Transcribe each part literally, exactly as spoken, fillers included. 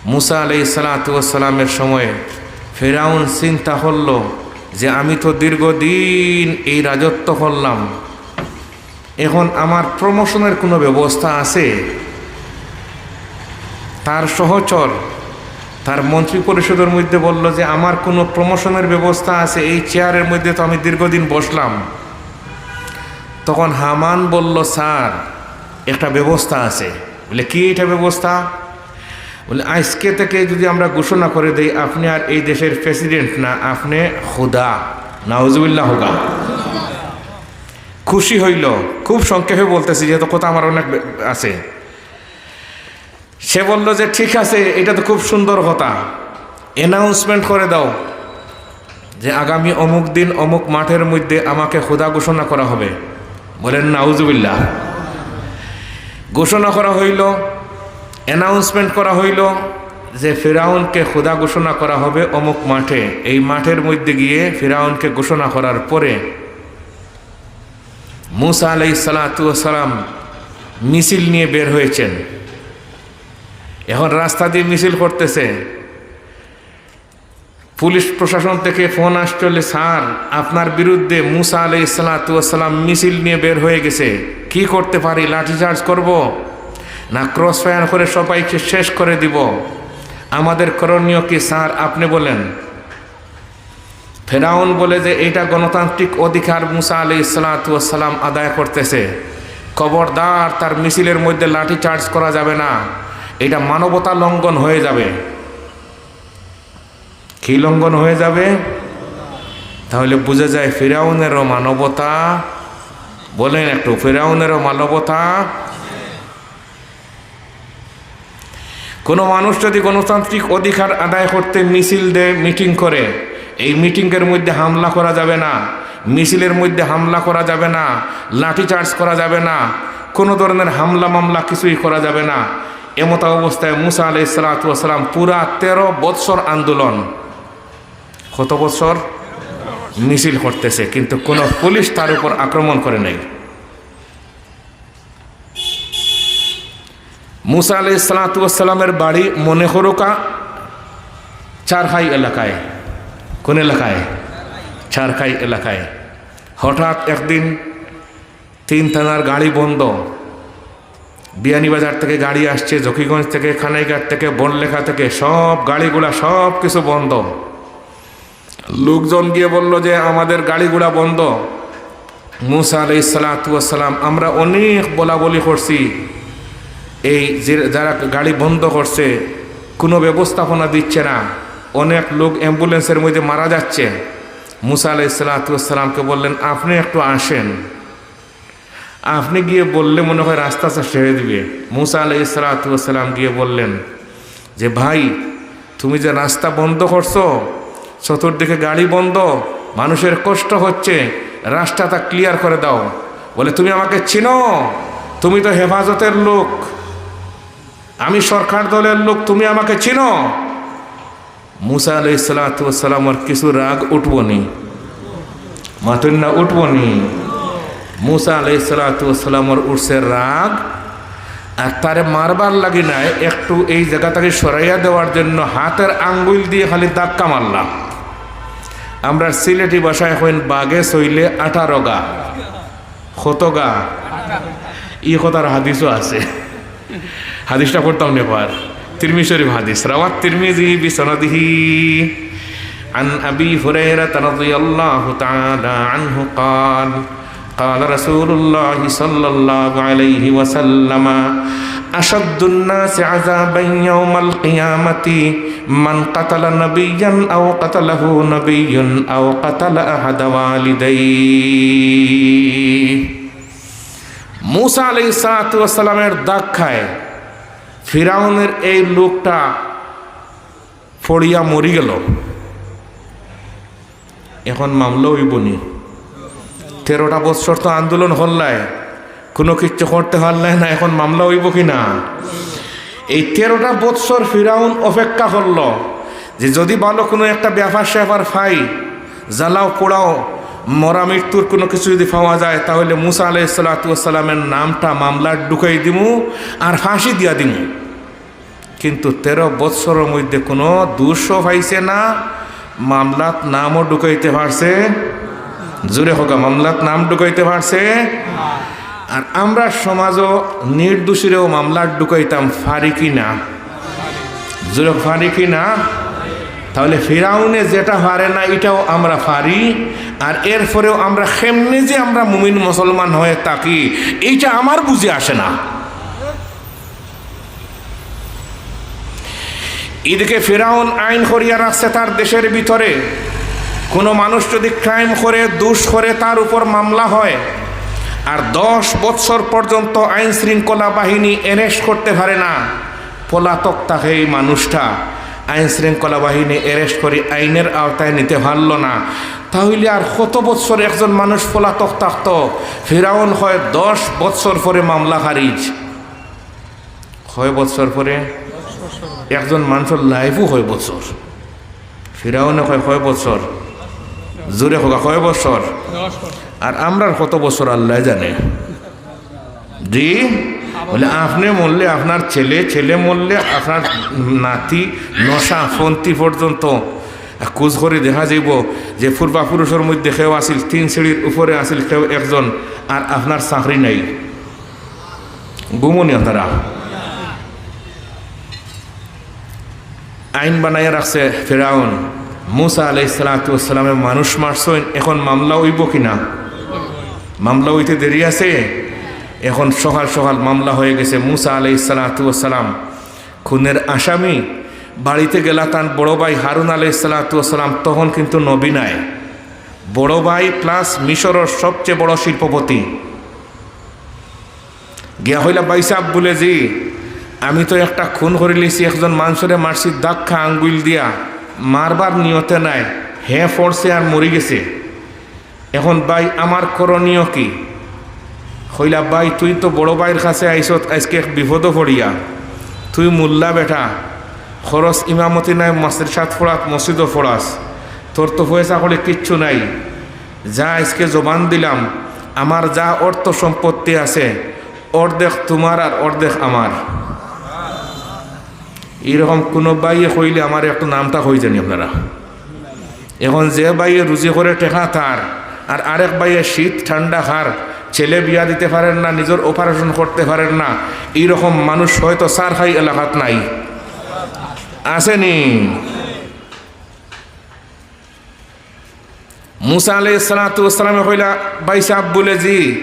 মুসা আলাইহিস সালাতু ওয়াস সালামের সময়ে ফেরাউন চিন্তা করল যে, "আমি তো দীর্ঘদিন এই রাজত্ব করলাম, এখন আমার প্রমোশনের কোনো ব্যবস্থা আছে?" তার সহচর, তার মন্ত্রী পরিষদের মধ্যে বলল যে, "আমার কোনো প্রমোশনের ব্যবস্থা আছে? এই চেয়ারের মধ্যে তো আমি দীর্ঘদিন বসলাম।" তখন হামান বলল, "স্যার, একটা ব্যবস্থা আছে।" বলে, "কি এটা ব্যবস্থা?" বলে, "আজকে থেকে যদি আমরা ঘোষণা করে দেই, আপনি আর এই দেশের প্রেসিডেন্ট না, আপনি খোদা।" নাউজুবিল্লাহ হোগা। খুশি হইল, খুব সংক্ষেপে বলতেছি, যেহেতু কথা আমার অনেক বে-, আছে। সে বলল যে, "ঠিক আছে, এটা তো খুব সুন্দর কথা, অ্যানাউন্সমেন্ট করে দাও যে আগামী অমুক দিন অমুক মাঠের মধ্যে আমাকে খোদা ঘোষণা করা হবে।" বলেন নাউজুবিল্লাহ। ঘোষণা করা হইল, অ্যানাউন্সমেন্ট করা হইল যে ফেরাউনকে খোদা ঘোষণা করা হবে অমুক মাঠে। এই মাঠের মধ্যে গিয়ে ফেরাউনকে ঘোষণা করার পরে মুসা আলাইহিস সালাতু ওয়াস সালাম মিছিল নিয়ে বের হয়েছেন। এখন রাস্তা দিয়ে মিছিল করতেছে। পুলিশ প্রশাসন থেকে ফোন আসছে, বলে, "স্যার, আপনার বিরুদ্ধে মুসা আলাইহিস সালাতু ওয়াস সালাম মিছিল নিয়ে বের হয়ে গেছে। কি করতে পারি? লাঠিচার্জ করব, না ক্রস ফায়ার করে সবাইকে শেষ করে দিব? আমাদের করণীয় কি স্যার, আপনি বলেন।" ফেরাউন বলে যে এটা গণতান্ত্রিক অধিকার মুসা আলাইহিস সালাতু ওয়াস সালাম আদায় করতেছে। খবরদার, তার মিছিলের মধ্যে লাঠিচার্জ করা যাবে না, এটা মানবতা লঙ্ঘন হয়ে যাবে। কি লঙ্ঘন হয়ে যাবে? তাহলে বুঝা যায় ফেরাউনেরও মানবতা। বলেন একটু, ফেরাউনেরও মানবতা। কোনো মানুষ যদি গণতান্ত্রিক অধিকার আদায় করতে মিছিল দেয়, মিটিং করে, এই মিটিংয়ের মধ্যে হামলা করা যাবে না, মিছিলের মধ্যে হামলা করা যাবে না, লাঠিচার্জ করা যাবে না, কোনো ধরনের হামলা মামলা কিছুই করা যাবে না। এমতা অবস্থায় মুসা আলাইহিস সালাতু ওয়াস সালাম পুরা তেরো বৎসর আন্দোলন, কত বৎসর মিছিল করতেছে, কিন্তু কোনো পুলিশ তার উপর আক্রমণ করে নাই। মুসা আলাইহিস সালাতু ওয়াস সালামের বাড়ি মনে করুকা চারখাই এলাকায়। কোন এলাকায়? চারখাই এলাকায়। হঠাৎ একদিন তিন থানার গাড়ি বন্ধ। বিয়ানীবাজার থেকে গাড়ি আসছে, জকিগঞ্জ থেকে, কানাইঘাট থেকে, বড়লেখা থেকে, সব গাড়িগুলা, সব কিছু বন্ধ। লোকজন গিয়ে বলল যে, "আমাদের গাড়িগুলা বন্ধ।" মুসা আলাইহিস সালাতু ওয়াস সালাম, "আমরা অনেক বলাবলি করছি, এই যে যারা গাড়ি বন্ধ করছে, কোনো ব্যবস্থাপনা দিচ্ছে না, অনেক লোক অ্যাম্বুলেন্সের মধ্যে মারা যাচ্ছে।" মুসা আলাইহিস সালাতু ওয়াস সালামকে বললেন, "আপনি একটু আসেন।" আপনি গিয়ে বললে মনে হয় রাস্তা ছেড়ে দিবে। মুসা আলাইহিস সালাতু ওয়াস সালাম গিয়ে বললেন যে, "ভাই, তুমি যে রাস্তা বন্ধ করছো, চতুর্দিকে গাড়ি বন্ধ, মানুষের কষ্ট হচ্ছে, রাস্তাটা ক্লিয়ার করে দাও।" বলে, "তুমি আমাকে চিনো? তুমি তো হেফাজতের লোক, আমি সরকার দলের লোক, তুমি আমাকে চিনো?" মুসা আলাইহিস সালাতু ওয়াস সালামর কিছু রাগ উঠবো নি? মাতইন না, উঠবো নি? মুসা আলাইহিস সালাতু ওয়াস সালামর উঠছে রাগ, আর তারে মারবার লাগি নায়, একটু এই জাগা থাকি সরাইয়া দেওয়ার জন্য হাতের আঙ্গুল দিয়া খালি ধাক্কা মারলা। আমরা সিলেটি ভাষায় কইন, "বাঘে ছইলে আঠারো গা।" কত গা? ই কথার হাদিসও আছে। হাদিসটা পড়তাম নি একবার। তিরমিজি শরীফ হাদিস। رواه الترمذي بسنده عن أبي هريرة رضي الله تعالى عنه قال، قال رسول الله صلى الله عليه وسلم، أشد الناس عذابا يوم القيامة من قتل نبيا أو قتله نبي أو قتل أحد والديه। মুসা আলাইহিস সালাতু ওয়াস সালামের ধাক্কায় ফিরাউনের এই লোকটা পড়িয়া মরি গেল। এখন মামলা অইবো নি? তেরোটা বৎসর তো আন্দোলন করলায়, কোনো কিচ্ছু করতে পারলায় না, এখন মামলা অইবো কি না? এই তেরোটা বৎসর ফিরাউন অপেক্ষা করলো যে যদি ভালো কোনো একটা ব্যাপার স্যাপার পাই, জ্বালাও পোড়াও, মরা মৃত্যুর কোনো কিছু যদি পাওয়া যায়, তাহলে মুসা আলাইহিস সালাতু ওয়াস সালামের নামটা মামলার ঢুকাই দিমু আর ফাঁসি দিয়া দিমু। কিন্তু তেরো বৎসরর মধ্যে কুনু দুষও পাইছে না, মামলাত নামও ঢুকাইতে পারছে, জোরে কউক্কা, মামলাত নাম ঢুকাইতে পারছে। আর আমরার সমাজও নির্দোষীরেও মামলাত ঢুকাইতাম পারি কি না? জোরে পারি কি না? তাইলে ফিরাউনে যেটা পারে না, ইটাও আমরা পারি। আর এরপরেও আমরা কেমনে যে আমরা মুমিন মুসলমান হয়ে থাকি, ইটা আমার বুঝে আসে না। এদিকে ফিরাউন আইন করিয়া রাখছে তার দেশের ভিতরে, কুনু মানুষ যদি crime করে, দুষ করে, তার উপর মামলা হয়, আর দশ বৎসর পর্যন্ত আইন শৃঙ্খলা বাহিনী arrest করতে পারে না, পলাতক থাকে এই মানুষটা, আইন শৃঙ্খলা বাহিনী arrest করি আইনের আওতায় নিতে পারল না, তাহলে আর কত বৎসর একজন মানুষ পলাতক থাকতো? ফিরাউন কয় দশ বৎসর পরে মামলা খারিজ। কয় বৎসর পরে? একজন মানুষর life-ও কয় বৎসর? ফিরাউনে কয় কয় বৎসর? জোরে কউক্কা, কয় বৎসর? আর আমরার কত বৎসর আল্লায় জানে। জি, বলে আপনে মরলে আপনার ছেলে, ছেলে মরলে আপনার নাতি, নশাপন্থী পর্যন্ত। আর খোঁজ করি দেখা যাইবো যে পূর্বাপুরুষর মধ্যে কেউ আছিল তিন সিঁড়ির উপরে আছিল, কেউ একজন, আর আপনার চাকরি নাই। ঘুমোনি আপনারা। আইন বানাইয়া রাখছে ফেরাউন। মুসা আলাইহিস সালাতু ওয়াস সালামে মানুষ মারছইন, এখন মামলা অইবো কি না? মামলা অইতে দেরি আছে? এখন সকাল সকাল মামলা হয়ে গেছে। মুসা আলাইহিস সালাতু ওয়াস সালাম খুনের আসামি, বাড়িতে গেলা তান বড় ভাই হারুন আলাইহিস সালাতু ওয়াস সালাম, তখন কিন্তু নবী নায়, বড় ভাই plus মিশরর সবচেয়ে বড় শিল্পপতি। গিয়া কইলা, "ভাইসাব," বুলে, "জি, আমি তো একটা খুন করিলিছি, একজন মানষরে মারছি ধাক্কা আঙ্গুল দিয়া, মারবার নিয়তে নায়, হে পড়ছে আর মরি গেছে। এখন ভাই, আমার করণীয় কি?" কইলা, "ভাই, তুই তো বড় ভাইর কাছে আইছত আইজকে এক বিপদো পড়িয়া, তুই মোল্লা বেটা, খরচ ইমামতি নায়, মাদ্রাসাত পড়াত, মসজিদো পড়াস, তোর তো পয়সা কড়ি কিচ্ছু নাই, যা আইজকে জবান দিলাম, আমার যা অর্থ সম্পত্তি আছে, অর্ধেক তুমার আর অর্ধেক আমার।" এইরকম কুনু ভাইয়ে কইলে আমারে একটু নামটা কই জানি আপনারা। এখন যে ভাইয়ে রুজি করে টেকা তার, আর আরেক ভাইয়ে শীত ঠান্ডা খার, ছেলে বিয়া দিতে পারেন না, নিজর operation করতে পারেন না, এইরকম মানুষ হয়তো সার খাই এলাকাত নাই, আছেনি? মুসা আলাইহিস সালাতু ওয়াস সালামে কইলা, "ভাইসাব," বুলে, "জি,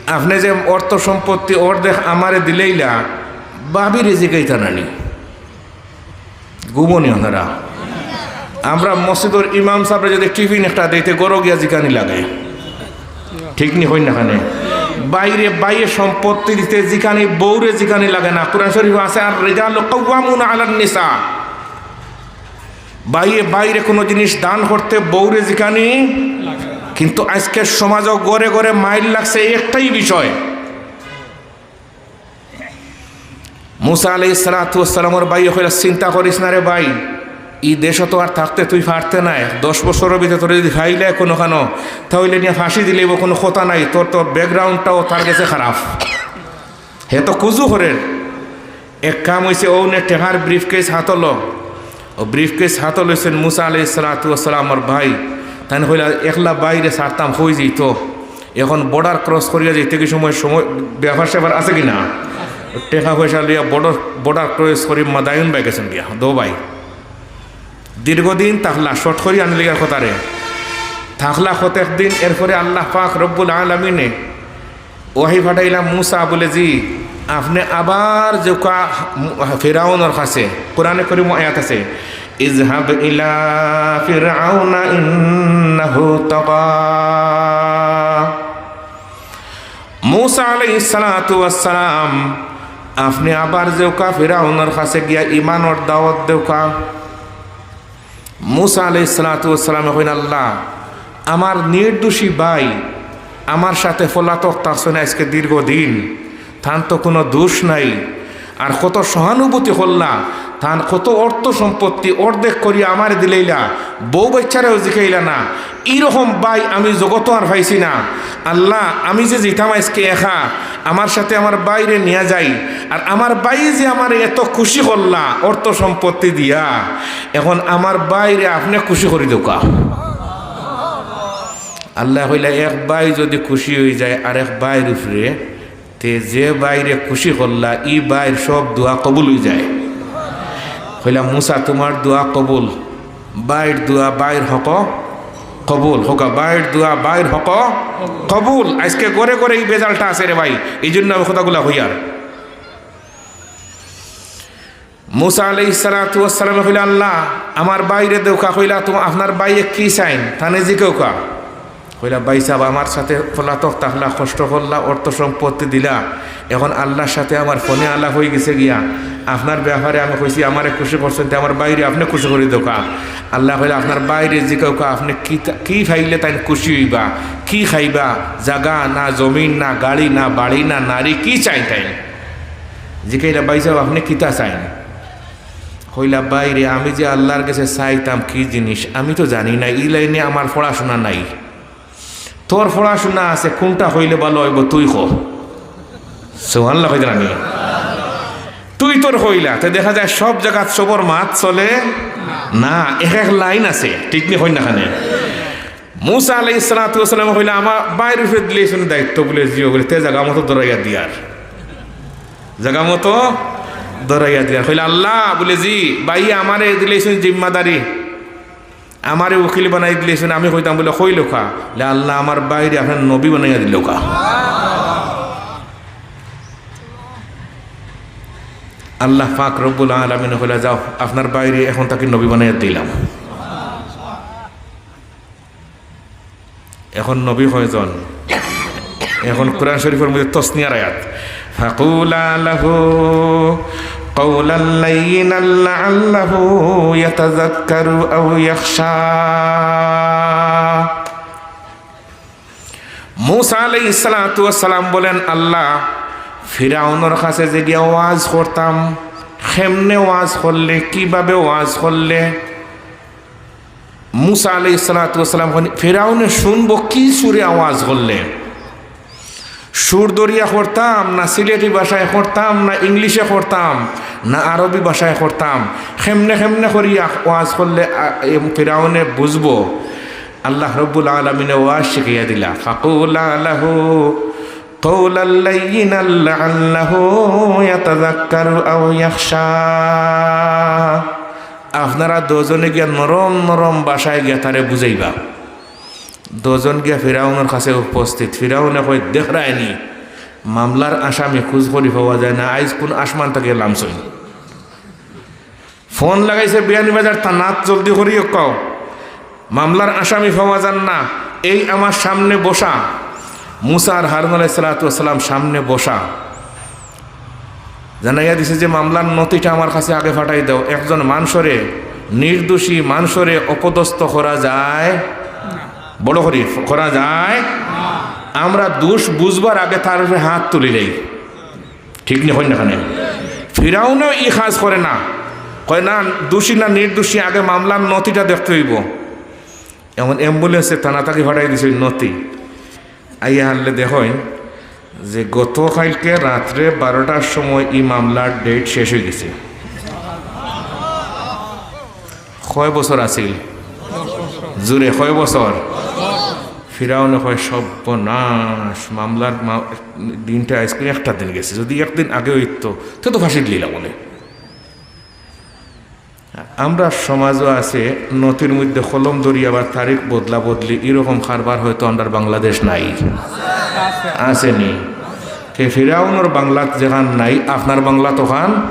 আপনে যে অর্থ সম্পত্তি অর্ধেক আমারে দিলাইলা, ভাবিরে জিগাইতা নানি?" ঘুমোনি আপনারা। আমরা মসজিদর ইমাম সাবরে যদি টিফিন একটা দেইতে ঘরো গিয়া জিকানি লাগে, ঠিক নি কইন না কেনে? ভাইরে ভাইয়ে সম্পত্তি দিতে জিকানি, বউরে জিকানি লাগে না। কোরআন শরীফ আছে, "আর রিজালু কাওয়ামুনা আলান নিসা।" ভাইয়ে ভাইরে কুনু জিনিস দান করতে বউরে জিকানি। কিন্তু আইজকের সমাজো ঘরে ঘরে মাইর লাগছে একটাই বিষয়। মুসা আলাইহিস সালাতু ওয়াস সালামর ভাইয়ে কইলা, "চিন্তা করিস না রে ভাই, ই দেশো তো আর থাকতে তুই পারতে নায়, দশ বছরর ভিতরে তোরে যদি পাইলায় কুনুখানো, তা অইলে নিয়া ফাঁসি দিলেও কুনু কথা নাই, তোর তো backgroundটাও তার গেছে খারাপ।" হে তো কুজু করের। এক কাম অইছে, অউ নে টেকার briefcase হাতো লো। অউ briefcase হাতো লইছইন মুসা আলাইহিস সালাতু ওয়াস সালামর ভাই। তাইন কইলা, "একলা ভাইরে ছাড়তাম, কই যাইতো? এখন border cross করিয়া যাইতে কি সময়, সময় ব্যাপার স্যাপার আছে কি না?" টেকা পয়সা লইয়া border, border cross করি মাদায়ুন বায় গেছইন গিয়া, দো ভাই। দীর্ঘদিন থাকলা, short করি আনলিগার কথারে। থাকলা কত একদিন, এরপরে আল্লাহ পাক রব্বুল আলামিনে ওহী পাঠাইলা, "মুসা," বুলে, "জি, আপনে আবার যেউক্কা ফিরাউনর কাছে।" কোরআনে করিমো আয়াত আছে, "ইযহাব ইলা ফিরআউনা ইন্নাহু তাগা।" মুসা আলাইহিস সালাতু ওয়াস সালাম, আপনে আবার যেউক্কা ফিরাউনর কাছে গিয়া ইমানর দাওয়াত দেউক্কা। মুসা আলাইহিস সালাতু ওয়াস সালামে কইন, "আল্লাহ, আমার নির্দোষী ভাই আমার সাথে পলাতক থাকছইন আইজকে দীর্ঘদিন, তান তো কুনু দুষ নাই, আর কত সহানুভূতি করলা, তান কত অর্থ সম্পত্তি অর্ধেক করিয়া আমারে দিলাইলা, বউ বাইচ্চারেও জিকাইলা না, ইরকম ভাই আমি জগতো আর পাইছি না। আল্লাহ, আমি যে যিতাম আইজকে একা, আমার সাথে আমার ভাইরে নিয়া যাই, আর আমার ভাই যে আমারে এত খুশি করলা অর্থ সম্পত্তি দিয়া, এখন আমার ভাইরে আপনে খুশি করি দেউক্কা।" আল্লায় কইলা, এক ভাই যুদি খুশি অইযায় আরেক ভাইর উপরে, তে যে ভাইরে খুশি করলা, ই ভাইর সব দোয়া কবুল অইযায়। কইলা, "মুসা, তুমার দোয়া কবুল, ভাইর দোয়া ভাইর হক কবুল।" কউক্কা, "ভাইর দোয়া ভাইর হক কবুল।" আইজকে ঘরে ঘরে ই ভেজালটা আছে রে ভাই, এইজন্য আমি কথাগুলা কইয়ার। মুসা আলাইহিস সালাতু ওয়াস সালামে কইলা, "আল্লাহ, আমার ভাইরে দেউক্কা।" কইলা, "তো আপনার ভাইয়ে কি চাইন?" তানে জিকাউক্কা। কইলা, "ভাইসাব, আমার সাথে পলাতক থাকলা, কষ্ট করলা, অর্থ সম্পত্তি দিলা, এখন আল্লার সাথে আমার ফোনে আলাপ অইগেছে গিয়া, আপনার ব্যাপারে আমি কইছি আমারে খুশি করছইন, তে আমার ভাইরে আপনে খুশি করি দেউক্কা।" আল্লায় কইলা, "আপনার ভাইরে জিকাউক্কা, আপনে কি তা-, কি পাইলে তাইন খুশি অইবা, কি খাইবা, জাগা না জমিন না গাড়ি না বাড়ি না নারী, কি চাইন তাইন?" জিকাইলা, "ভাইসাব, আপনে কিতা চাইন?" কইলা, "ভাইরে, আমি যে আল্লার গেছে চাইতাম কি জিনিস, আমি তো জানি না, ই লাইনে আমার পড়াশুনা নাই। তোর পড়াশুনা আছে, কুনটা কইলে ভালা অইবো তুই ক।" সুবহানাল্লাহ কইতা নানি? তুই তোর কইলা, তে দেখা যায় সব জাগাত সবর মাত চলে না, এক এক লাইন আছে, ঠিক নি কইন না কেনে? মুসা আলাইহিস সালাতু ওয়াস সালামে কইলা, "আমার ভাইর উপরে দিলাইছইন দায়িত্ব?" বুলে, "জি অয়।" বুলে, "তে জাগা মতো ধরাইয়া দিয়ার, জাগা মতো ধরাইয়া দিয়ার।" কইলা, "আল্লাহ," বুলে, "জি, ভাইয়ে আমারে দিলাইছইন জিম্মাদারি, আমারে উকিল বানাই দিলাইছইন, আমি কইতাম?" বুলে, "কইলাউক্কা।" বুলে, "আল্লাহ, আমার ভাইরে আপনার নবী বানাইয়া দিলাউক্কা।" আল্লাহ পাক রব্বুল আলামিনে কইলা, "যাও, আপনার ভাইরে এখন থাকি নবী বানাইয়া দিলাম।" এখন নবী কয়জন? এখন কোরআন শরীফর মধ্যে তসনিয়ার আয়াত, "ফাকুলা লাহু কাওলাল লাইয়িনাল লাআল্লাহু ইয়াতাযাক্কারু আও ইয়াখশা।" মুসা আলাইহিস সালাতু ওয়াস সালাম বলেন, "আল্লাহ, ফিরাউনর কাছে যে গিয়া ওয়াজ করতাম, কেমনে ওয়াজ করলে, কিভাবে ওয়াজ করলে?" মুসা আলাইহিস সালাতু ওয়াস সালাম কইন, "ফিরাউনে শুনবো কি সুরে আওয়াজ করলে? সুর ধরিয়া করতাম, না সিলেটি ভাষায় করতাম, না ইংলিশে করতাম, না আরবি ভাষায় করতাম? কেমনে কেমনে করিয়া ওয়াজ করলে, আ, এ, ফিরাউনে বুঝবো?" আল্লাহ রব্বুল আলামিনে ওয়াজ শিখাইয়া দিলা, "ফাকুলা লাহু কাওলাল লাইয়িনাল লাআল্লাহু ইয়াতাযাক্কারু আও ইয়াখশা।" আপনারা দুইজনে গিয়া নরম নরম ভাষায় গিয়া তারে বুঝাইবা। দুইজন গিয়া ফিরাউনর কাছে উপস্থিত। ফিরাউনে কয়, "দেখরায়নি, মামলার আসামি খুঁজ করি পাওয়া যায় না, আইজ কুন আসমান থাকি লামছইন?" ফোন লাগাইছে বিয়ানীবাজার থানাত, "জলদি করি কও, মামলার আসামি পাওয়া যার না, এই আমার সামনে বসা।" মুসা আর হারুন আলাইহিস সালাতু ওয়াস সালাম সামনে বসা। জানাইয়া দিছে যে, "মামলার নথিটা আমার কাছে আগে পাঠাই দাও।" একজন মানষরে, নির্দোষী মানষরে অপদস্থ করা যায়? বড় করি, করা যায়? আমরা দোষ বুঝবার আগে তার উপরে হাত তুলি দেই। ঠিক নি, কইন না কেনে? ফিরাউনেও ই কাজ করে না, কয়, "না, দোষী না নির্দোষী, আগে মামলার নথিটা দেখতে অইবো।" এমন অ্যাম্বুলেন্সে থানা থাকি পাঠাই দিছে নথি। আইয়া হারলে দেখইন যে গতকাইলকে রাত্রে বারোটার সময় ই মামলার ডেট শেষ অইগেছে। কয় বছর আছিল? জুরে কয় বছর? ফিরাউনে কয়, "সর্বনাশ, মামলার মা-, দিনটা আইজকে একটা দিন গেছে, যুদি একদিন আগে অইতো, তে তো ফাঁসি দিলাইলা বলে।" আমরা সমাজও আছে, নথির মধ্যে কলম ধরি আবার তারিখ বদলা বদলি, এরকম কারবার হয়তো আমরার বাংলাদেশ নাই, আছে নি? তে ফিরাউনর বাংলাত যেখান নাই, আপনার বাংলাত ওখান।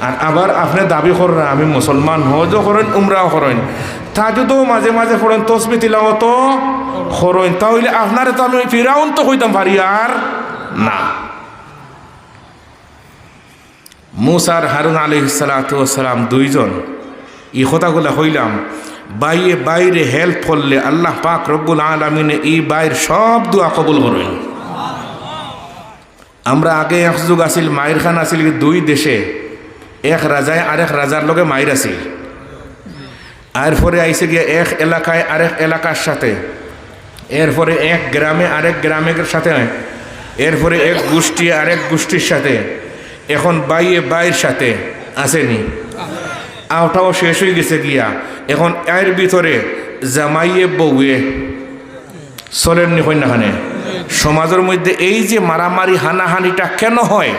আর আবার আপনে দাবি কররা, "আমি মুসলমান, হজও করইন, উমরাও করইন, তাহাজ্জুদও মাঝে মাঝে পড়ইন, তসবি তিলাওয়াতও করইন, তা অইলে আপনারে তো আমি ফিরাউন তো কইতাম পারি আর না।" মুসা আর হারুন আলাইহিস সালাতু ওয়াস সালাম দুইজন ই কথাগুলা কইলাম, ভাইয়ে ভাইরে হেল্প করলে আল্লাহ পাক রব্বুল আলামিনে ই ভাইর সব দোয়া কবুল করইন। আমরা আগে এক যুগ আছিল, মাইর খান আছিল কি দুই দেশে, এক রাজায় আরেক রাজার লগে মাইর আছিল। এরপরে আইছে গিয়া এক এলাকায় আরেক এলাকার সাথে, এরপরে এক গ্রামে আরেক গ্রামের সাথে। এরপরে এক গোষ্ঠী আরেক গোষ্ঠীর সাথে, এখন ভাইয়ে ভাইর সাথে, আছে নি? আওটাও শেষ অইগেছে গিয়া, এখন এর ভিতরে জামাইয়ে বউয়ে চলের নি, কইন না কেনে? সমাজর মধ্যে এই যে মারামারি হানাহানিটা কেন হয়?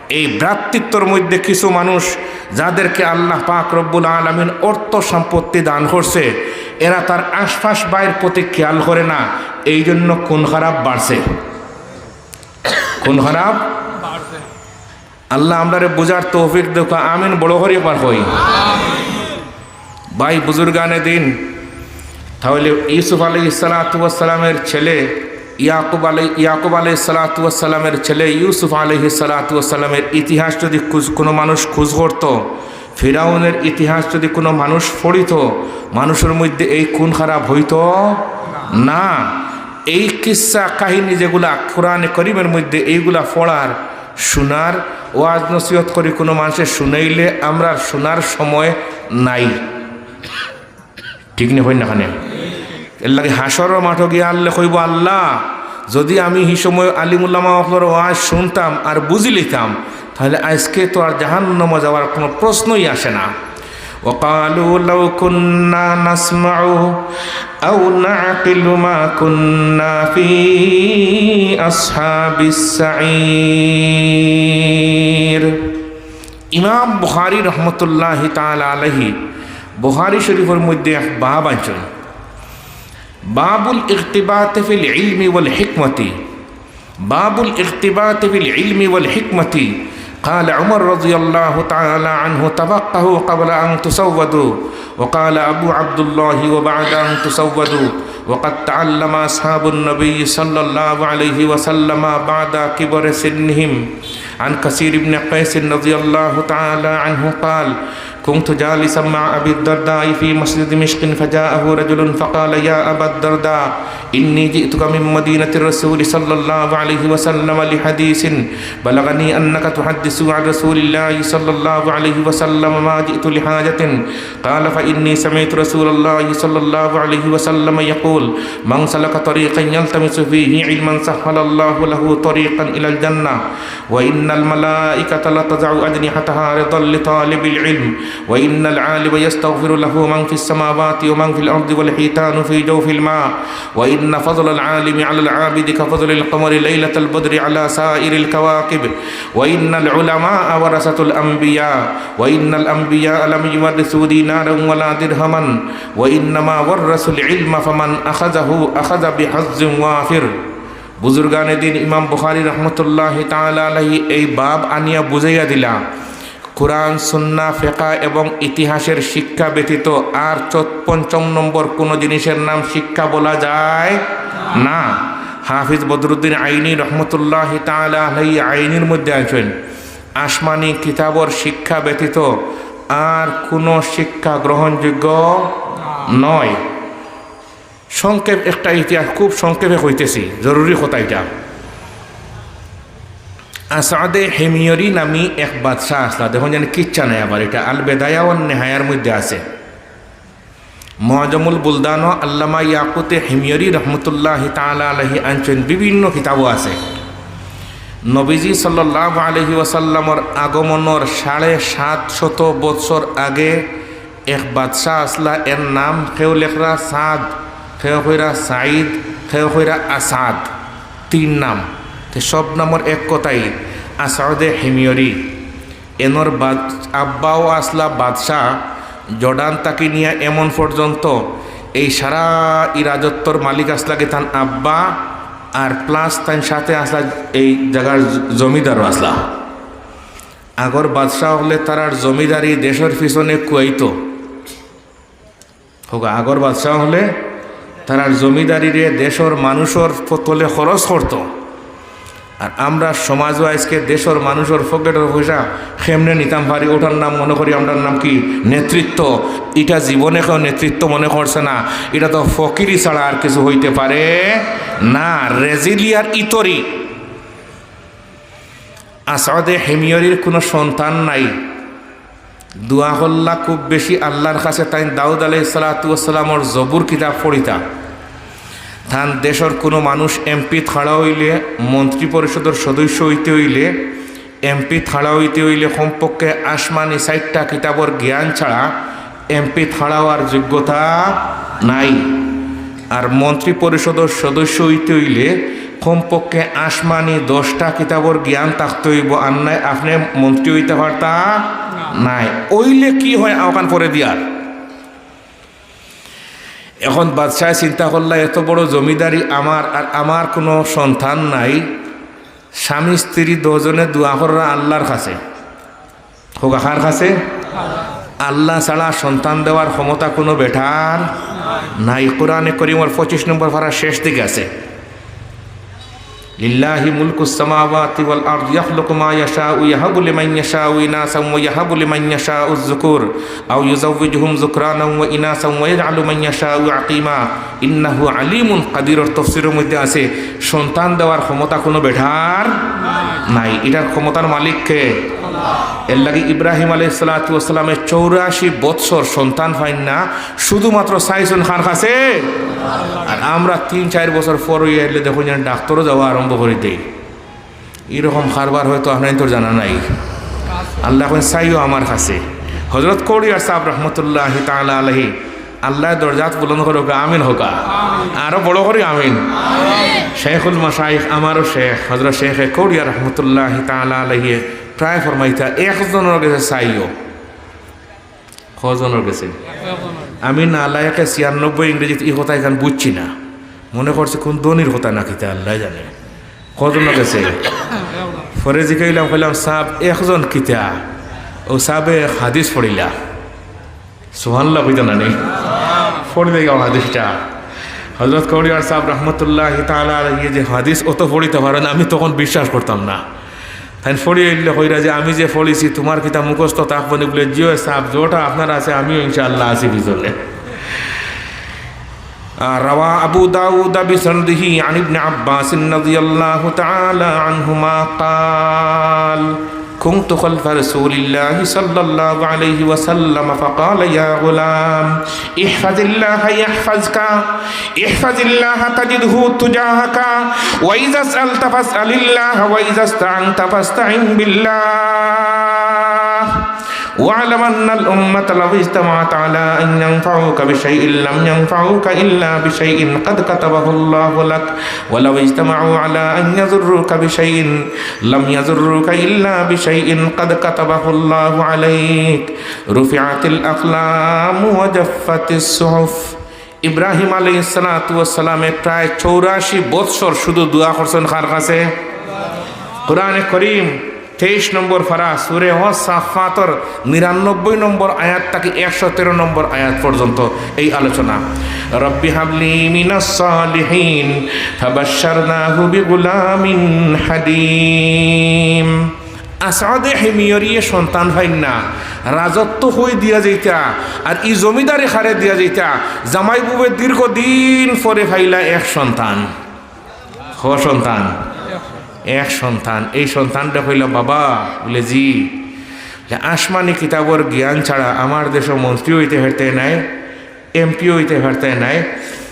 এই ভ্রাতৃত্বর মধ্যে কিছু মানুষ, যাদেরকে আল্লাহ পাক রব্বুল আলামিন অর্থ সম্পত্তি দান করছে, এরা তার আশপাশ ভাইর প্রতি খেয়াল করে না, এই জন্য খুন খারাপ বাড়ছে। খুন খারাপ। আল্লাহ আমরারে বুঝার তৌফিক দেউক্কা, আমিন বড় করি একবার কই। ভাই বুজুর্গানে দিন, তাহলে ইউসুফ আলাইহিস সালাতু ওয়াস সালামের ছেলে ইয়াকুব আলাই-, ইয়াকুব আলাইহিস সালাতু ওয়াস সালামের ছেলে ইউসুফ আলাইহিস সালাতু ওয়াস সালামের ইতিহাস যদি খুঁজ, কোনো মানুষ খুঁজ করত, ফিরাউনের ইতিহাস যদি কোনো মানুষ পড়িত, মানুষের মধ্যে এই খুন খারাপ হইতো না। এই কিসসা কাহিনী যেগুলা কোরআনে করিমের মধ্যে, এইগুলা পড়ার, শোনার, ওয়াজ নসিহত করি কোনো মানুষে শুনাইলে আমরার শোনার সময় নাই। ঠিক নি, কইন না কেনে? এর লাগি হাশরর মাঠো গিয়া আল্লায় কইবো, "আল্লাহ, যদি আমি সেই সময় আলিম উলামা অকলর ওয়াজ শুনতাম আর বুঝি লিতাম, তাহলে আজকে তো আর জাহান্নামো যাওয়ার কোনো প্রশ্নই আসে না।" وقالوا لو كنا نسمع أو نعقل ما كنا في أصحاب السعير। ইমাম বুখারী রহমতুল্লাহি তাআলা আলাইহি বুখারী শরীফর মধ্যে এক বাব আনছইন, বাবুল ইগতিবাতি ফিল ইলমি ওয়াল হিকমতি। باب الاغتباط في العلم والحكمة. قال عمر رضي الله تعالى عنه: تفقهوا قبل أن تسودوا. وقال أبو عبد الله: وبعد أن تسودوا. وقد تعلم أصحاب النبي صلى الله عليه وسلم بعد كبر سنهم. عن كثير بن قيس رضي الله تعالى عنه قال: كنت جالسا مع أبي الدرداء في مسجد دمشق، فجاءه رجل فقال: يا أبا الدرداء، إني جئتك من مدينة الرسول صلى الله عليه وسلم لحديث بلغني أنك تحدث عن رسول الله صلى الله عليه وسلم ما جئت لحاجة. قال: فإني سمعت رسول الله صلى الله عليه وسلم يقول: من سلك طريقا يلتمس فيه علما سهل الله له طريقا إلى الجنة. وإن الملائكة لتضع أجنحتها رضا لطالب العلم، وإن العالم يستغفر له من في السماوات ومن في الأرض والحيتان في جوف الماء، وإن فضل العالم على العابد كفضل القمر ليلة البدر على سائر الكواكب، وإن العلماء ورثة الأنبياء، وإن الأنبياء لم يورثوا دينارا ولا درهما، وإنما ورثوا العلم فمن أخذه أخذ بحظ وافر. বুজুর্গানে দিন, ইমাম বুখারী রহমতুল্লাহি তাআলা আলাইহি এই বাব আনিয়া বুঝাইয়া দিলা, কোরআন, সুন্নাহ, ফিকহ এবং ইতিহাসের শিক্ষা ব্যতীত আর চত-, পঞ্চম নম্বর কোনো জিনিসের নাম শিক্ষা বলা যায় না। হাফিজ বদরুদ্দিন আইনি রহমতুল্লাহি তাআলা আলাইহি আইনির মধ্যে আনছইন, আসমানি কিতাবর শিক্ষা ব্যতীত আর কোনো শিক্ষা গ্রহণযোগ্য নয়। সংক্ষেপ একটা ইতিহাস, খুব সংক্ষেপে কইতেছি, জরুরি কথা ইটা। আসাদে হিময়রি নামি এক বাদশা আছলা, দেখইন যেন কিচ্ছা নাই আবার, ইটা আল বেদায়া ওয়ান নেহায়ার মধ্যে আছে। মুজামুল বুলদানো আল্লামা ইয়াকুতে হিময়রি রহমতুল্লাহি তাআলা আলাইহি আনছইন, বিভিন্ন কিতাবো আছে। নবীজি সাল্লাল্লাহু আলাইহি ওয়াসাল্লামর আগমনর সাড়ে সাত শত বৎসর আগে এক বাদশা আছলা, এর নাম কেউ লেখরা সাদ, কেউ কইরা সাইদ, কেউ কইরা আসাদ, তিন নাম। তে সব নামর এক কথাই, আসাদে হিময়রি। এনর বাদ-, আব্বাও আছলা বাদশা, জর্ডান থাকি নিয়া এমন পর্যন্ত এই সারা ই রাজত্বর মালিক আছলা কি তান আব্বা, আর plus তান সাথে আছলা এই জাগার জ-, জমিদারও আছলা। আগর বাদশা অকলে তারার জমিদারি দেশর পিছনে খুয়াইতো। হোক, আগর বাদশা অকলে তারার জমিদারিরে দেশর মানুষর প-, তলে খরচ করতো। আর আমরার সমাজও আজকে দেশর মানুষর পকেটর পয়সা কেমনে নিতাম পারি, ওটার নাম মনে করি, আমরার নাম কি নেতৃত্ব। ইটা জীবনে কেউ নেতৃত্ব মনে করছে না, ইটা তো ফকিরি ছাড়া আর কিছু হইতে পারে না। রেজিলিয়ার ইতরি। আসাদে হিময়রির কোনো সন্তান নাই। দোয়া করলা খুব বেশি আল্লাহর কাছে, তাইন দাউদ আলাইহিস সালাতু ওয়াস সালামর জবুর কিতাব পড়িতা। তান দেশর কুনু মানুষ এমপি থাড়া অইলে, মন্ত্রী পরিষদর সদস্য অইতে অইলে, এমপি থাড়া অইতে অইলে কমপক্ষে আসমানি চাইরটা কিতাবর জ্ঞান ছাড়া এমপি থাড়া অওয়ার যোগ্যতা নাই। আর মন্ত্রী পরিষদর সদস্য অইতে অইলে কমপক্ষে আসমানি দশটা কিতাবর জ্ঞান থাকতে অইবো, আর নায় আপনে মন্ত্রী অইতা পারতা নায়। অইলে কি হয়, অখান পরে দিয়ার। এখন বাদশায় চিন্তা করলা, এত বড় জমিদারি আমার, আর আমার কুনু সন্তান নাই। স্বামী স্ত্রী দুইজনে দোয়া কররা আল্লার কাছে। কউক্কা, কার কাছে? আল্লা ছাড়া সন্তান দেওয়ার ক্ষমতা কুনু বেটার নাই। কোরআনে করিমর পঁচিশ নম্বর পারা শেষ দিকে আছে, "লিল্লাহি মুলকুস সামাওয়াতি ওয়াল আরদ ইয়াখলুকু মা ইয়াশাউ ইয়াহাবু লিমান ইয়াশাউ ইনাসান ওয়া ইয়াহাবু লিমান ইয়াশাউ যুকুর আও ইউজাউবিজুহুম যুকরানান ওয়া ইনাসান ওয়া ইয়াজআলু মান ইয়াশাউ আকিমা ইন্নাহু আলিমুন কাদিরর" তফসিরর মধ্যে আছে, সন্তান দেওয়ার ক্ষমতা কুনু বেটার নাই। ইটার ক্ষমতার মালিক কে? এরলাগি ইব্রাহিম আলাইহিস সালাতু ওয়াস সালামে চৌরাশি বৎসর সন্তান পাইন না, শুধুমাত্র চাইছইন কার কাছে? আর আমরা তিন চাইর বছর পর অইয়া আইলে দেখইন যেন ডাক্তরও যাওয়া আরম্ভ করি দেই। ইরকম কারবার হয়তো আপনাইনতর জানা নাই। আল্লায় কইন, "চাইও আমার কাছে।" হযরত কৌড়িয়ার সাব রহমতুল্লাহি তাআলা আলাইহি, আল্লায় দরজাত বুলন্দ করউক্কা, আমিন কউক্কা। আরো বড় করি আমিন। শেখুল মাশায়েখ, আমারও শেখ, হযরত শেখে কৌড়িয়া রহমতুল্লাহি তাআলা আলাইহি প্রায় ফরমাইতা, "একজনর গেছে চাইও।" কয়জনর গেছে? আমি নালায়েকে ছিয়ানব্বই ইংরেজিত ই কথা ইখান বুঝছি না, মনে করছি কুন ধনীর কথা না কিতা, আল্লায় জানে। কয়জনর গেছে? পরে জিকাইলাম, কইলাম, "সাব, একজন কিতা?" অউ সাবে এক হাদিস পড়িলা। সুবহানাল্লাহ কইতা না নি? পড়ি দেখাও হাদিসটা। হযরত কৌড়িয়ার সাব রহমতুল্লাহি তাআলা আলাইহি যে হাদিস অত পড়িতা পারইন, আমি তখন বিশ্বাস করতাম না। তাইন পড়ি আইলে কইরা যে, "আমি যে পড়িছি, তুমার কিতা মুখস্থ থাকবো নি?" বুলে, "জি অয় সাব, যেটা আপনার আছে, আমিও ইনশাআল্লাহ আছি পিছনে।" আহ, রাওয়া আবু দাউদ বিসনদিহি আন ইবনে আব্বাস রাদিয়াল্লাহু তাআলা আনহুমা ক্বাল, كنت خلف رسول الله صلى الله عليه وسلم فقال: يا غلام، احفظ الله يحفظك، احفظ الله تجده تجاهك، وإذا سألت فاسأل الله، وإذا استعنت فاستعن بالله، واعلم أن الأمة لو اجتمعت على أن ينفعوك بشيء لم ينفعوك إلا بشيء قد كتبه الله لك، ولو اجتمعوا على أن يضروك بشيء لم يضروك إلا بشيء قد كتبه الله عليك، رفعت الأقلام وجفت الصحف। ইব্রাহিম আলাইহিস সালাতু ওয়াস সালামে প্রায় চৌরাশি বৎসর শুধু দোয়া করছইন কার কাছে? কোরআনে করিম তেইশ নম্বর পারা, সূরা সাফফাতর নিরানব্বই নম্বর আয়াত থাকি একশো তেরো নম্বর আয়াত পর্যন্ত এই আলোচনা। رب هب لي من الصالحين، فبشرناه بغلام حليم। আসাদে হিমিয়রিয়ে সন্তান পাইন না, রাজত্ব কই দিয়া যাইতা, আর ই জমিদারি কারে দিয়া যাইতা। জামাই বউয়ে দীর্ঘদিন পরে পাইলা এক সন্তান। ক সন্তান? এক সন্তান। এই সন্তানরে কইলা, "বাবা।" বুলে, "জি।" বুলে, "আসমানি কিতাবর জ্ঞান ছাড়া আমার দেশো মন্ত্রী অইতে পারতে নায়, এমপি অইতে পারতে নায়।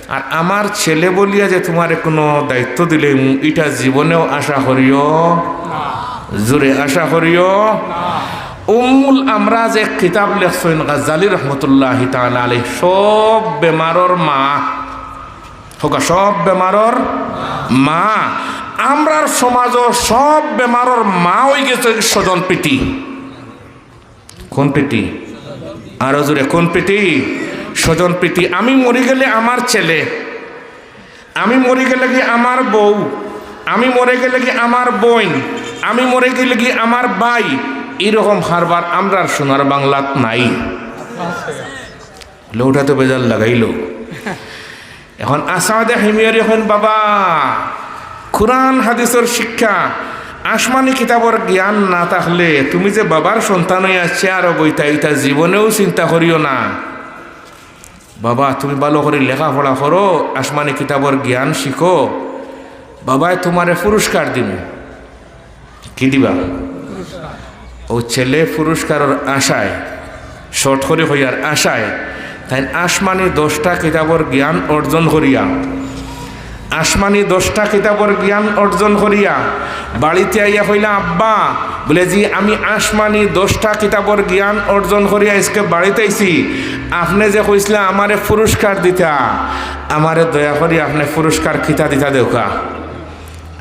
আর আমার ছেলে বলিয়া যে তুমারে কুনু দায়িত্ব দিলে, ইটা জীবনেও আশা করিও, জোরে আশা করিও।" উম্মুল আমরাজ এক কিতাব লেখছইন গাজ্জালী রহমতুল্লাহি তাআলা আলাইহি, সব বেমারর মা। কউক্কা, সব বেমারর মা। আমরার সমাজো সব বেমারর মা অইগেছে স্বজন প্রীতি। কুন প্রীতি? আরো জোরে, কুন প্রীতি? স্বজন প্রীতি। আমি মরি গেলে আমার ছেলে, আমি মরি গেলেগি আমার বউ, আমি মরি গেলেগি আমার বইন, আমি মরি গেলেগি আমার ভাই, ইরকম কারবার আমরার সোনার বাংলাত নাই। বুলে, "উঠা তো বেজার লাগাইলো।" এখন আসাদে হিমিয়রি কইন, "বাবা, কুরআন হাদিসর শিক্ষা, আসমানি কিতাবর জ্ঞান না থাকলে তুমি যে বাবার সন্তান অইয়া চেয়ারো বইতায়, ইতা জীবনেও চিন্তা করিও না। বাবা, তুমি ভালো করি লেখাপড়া করো, আসমানি কিতাবর জ্ঞান শিখো, বাবায় তুমারে পুরস্কার দিমু।" কি দিবা? অউ ছেলে পুরস্কারর আশায়, শর্ট করি কইয়ার আশায়, তাইন আসমানি দশটা কিতাবর জ্ঞান অর্জন করিয়া আসমানি দশটা কিতাবর জ্ঞান অর্জন করিয়া বাড়িত আইয়া কইলা, "আব্বা," বুলে, "জি, আমি আসমানি দশটা কিতাবর জ্ঞান অর্জন করিয়া আইজকে বাড়িত আইছি, আপনে যে কইছলা আমারে পুরস্কার দিতা, আমারে দয়া করি আপনে পুরস্কার কিতা দিতা দেউক্কা।"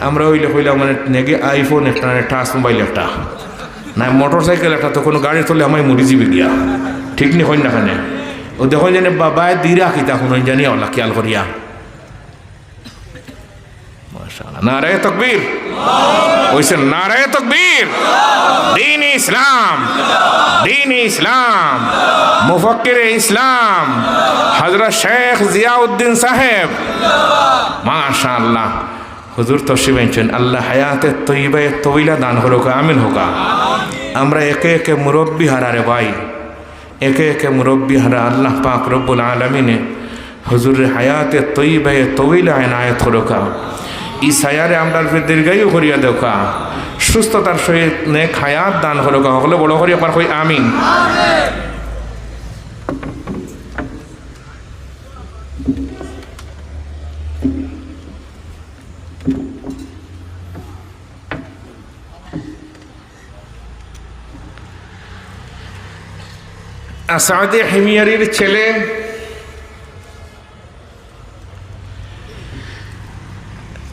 আমরা অইলে কইলাম, "মানে, নেগে iPhone একটা, নায় touch mobile একটা, নায় motorcycle একটা, তো কুনু গাড়ির তলে হামাই মরি যিবে গিয়া।" ঠিক নি কইন না কেনে? অউ দেখইন যেন বাবায় দিরা কিতা কুনু জানি আল্লাহ খিয়াল করিয়া। মাশাআল্লাহ। নারায়ে তাকবীর। অইছে নারায়ে তাকবীর। দ্বীন-ই-ইসলাম। দ্বীন-ই-ইসলাম। মুফাক্কিরে ইসলাম। হযরত শেখ জিয়াউদ্দিন সাহেব। মাশাআল্লাহ। হুজুর তশরিফ আনছইন। আল্লাহ হায়াতে তৈয়বায়ে তউইলা দান করউক্কা, আমিন কউক্কা। আমরা একে একে মুরব্বি হারা রে ভাই, একে একে মুরব্বি হারা। আল্লাহ পাক রব্বুল আলামিনে হুজুররে হায়াতে তৈয়বায়ে তউইলা এনায়েত করউক্কা। ই ছায়ারে আমরার উপরে দীর্ঘায়ু করিয়া দেউক্কা, সুস্থতার সহিত নেক হায়াত দান করউক্কা। হকলে বড় করি একবার কই আমিন। আসাদে হিময়ারির ছেলে,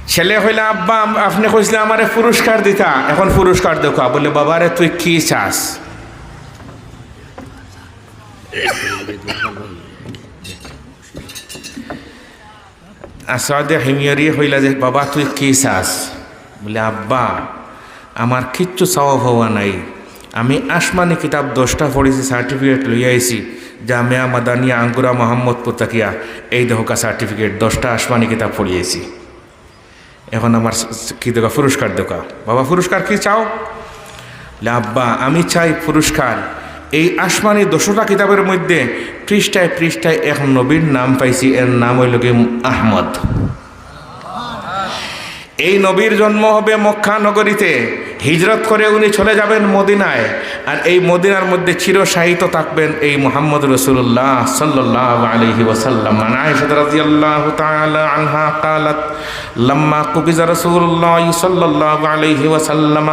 ছেলে কইলা, "আব্বা, আম-, আপনে কইছলা আমারে পুরস্কার দিতা, এখন পুরস্কার দেউক্কা।" বুলে, "বাবারে, তুই কি চাস?" আসাদে হিময়ারিয়ে কইলা যে, "বাবা, তুই কি চাস?" বুলে, "আব্বা, আমার কিচ্ছু চাওয়া পাওয়া নাই। আমি আসমানি কিতাব দশটা পড়ছি, certificate লইয়া আইছি, জামিয়া মাদানিয়া আঙ্গুরা মোহাম্মদপুর থাকিয়া, এই দেখউক্কা certificate, দশটা আসমানি কিতাব পড়ি আইছি। এখন আমার স-, স-, কি দেউক্কা, পুরস্কার দেউক্কা।" "বাবা, পুরস্কার কি চাও?" বুলে, "আব্বা, আমি চাই পুরস্কার, এই আসমানি দশটা কিতাবের মধ্যে পৃষ্ঠায় পৃষ্ঠায় এক নবীর নাম পাইছি, এর নাম অইলো গি আহমদ। এই নবীর জন্ম হবে মক্কা নগরীতে, হিজরত করে উনি চলে যাবেন মদিনায়, আর এই মদিনার মধ্যে চিরশায়িত থাকবেন এই মুহাম্মদ রাসূলুল্লাহ সাল্লাল্লাহু আলাইহি ওয়াসাল্লাম।" عن عائشة رضي الله تعالى عنها قالت: لما قبض رسول الله صلى الله عليه وسلم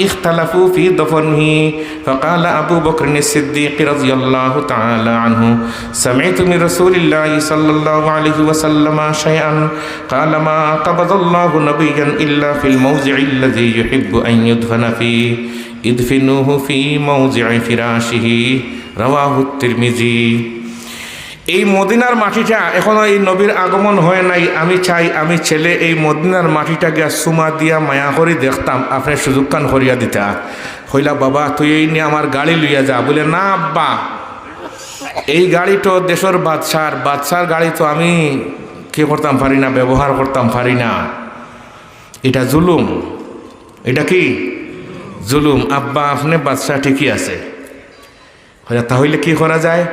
اختلفوا في دفنه، فقال أبو بكر الصديق رضي الله تعالى عنه: سمعت من رسول الله صلى الله عليه وسلم شيئا، قال: ما قبض الله نبيا إلا في الموضع الذي يحب أن يدفن فيه، ادفنوه في موضع فراشه، رواه الترمذي। এই মদিনার মাটিটা, এখনো এই নবীর আগমন হয় নাই, আমি চাই, আমি ছেলে এই মদিনার মাটিটা গিয়া চুমা দিয়া মায়া করি দেখতাম, আপনে সুযোগখান করিয়া দিতা। কইলা, "বাবা, তুই এই নিয়া আমার গাড়ি লইয়া যা।" বুলে, "না আব্বা, এই গাড়ি তো দেশর বাদশার, বাদশার গাড়ি তো আমি কি করতাম পারি না, ব্যবহার করতাম পারি না, ইটা জুলুম।" ইটা কি? জুলুম। "আব্বা, আপনে বাদশা ঠিকই আছে।" কইলা, "তা অইলে কি করা যায়?"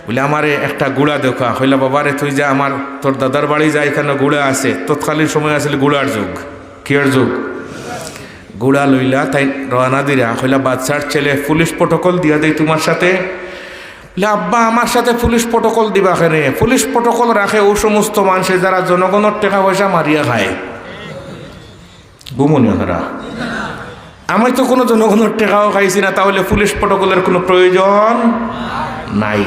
বুলে, "আমারে একটা ঘুড়া দেউক্কা।" কইলা, "বাবারে, তুই যা, আমার, তোর দাদার বাড়ি যা, ইখানো ঘুড়া আছে।" তৎকালীন সময় আছিল ঘুড়ার যুগ। কিয়র যুগ? ঘুড়া লইলা তাইন রওয়ানা দিরা। কইলা, "বাদশার ছেলে, পুলিশ প্রটোকল দিয়া দেই তুমার সাথে?" বুলে, "আব্বা, আমার সাথে পুলিশ প্রটোকল দিবা কেনে? পুলিশ প্রটোকল রাখে অউ সমস্ত মানষে যারা জনগণর টেকা পয়সা মারিয়া খায়।" ঘুমো নি আপনারা? আমি তো কুনু জনগণর টেকাও খাইছি না, তা অইলে পুলিশ প্রটোকলের কুনু প্রয়োজন নাই।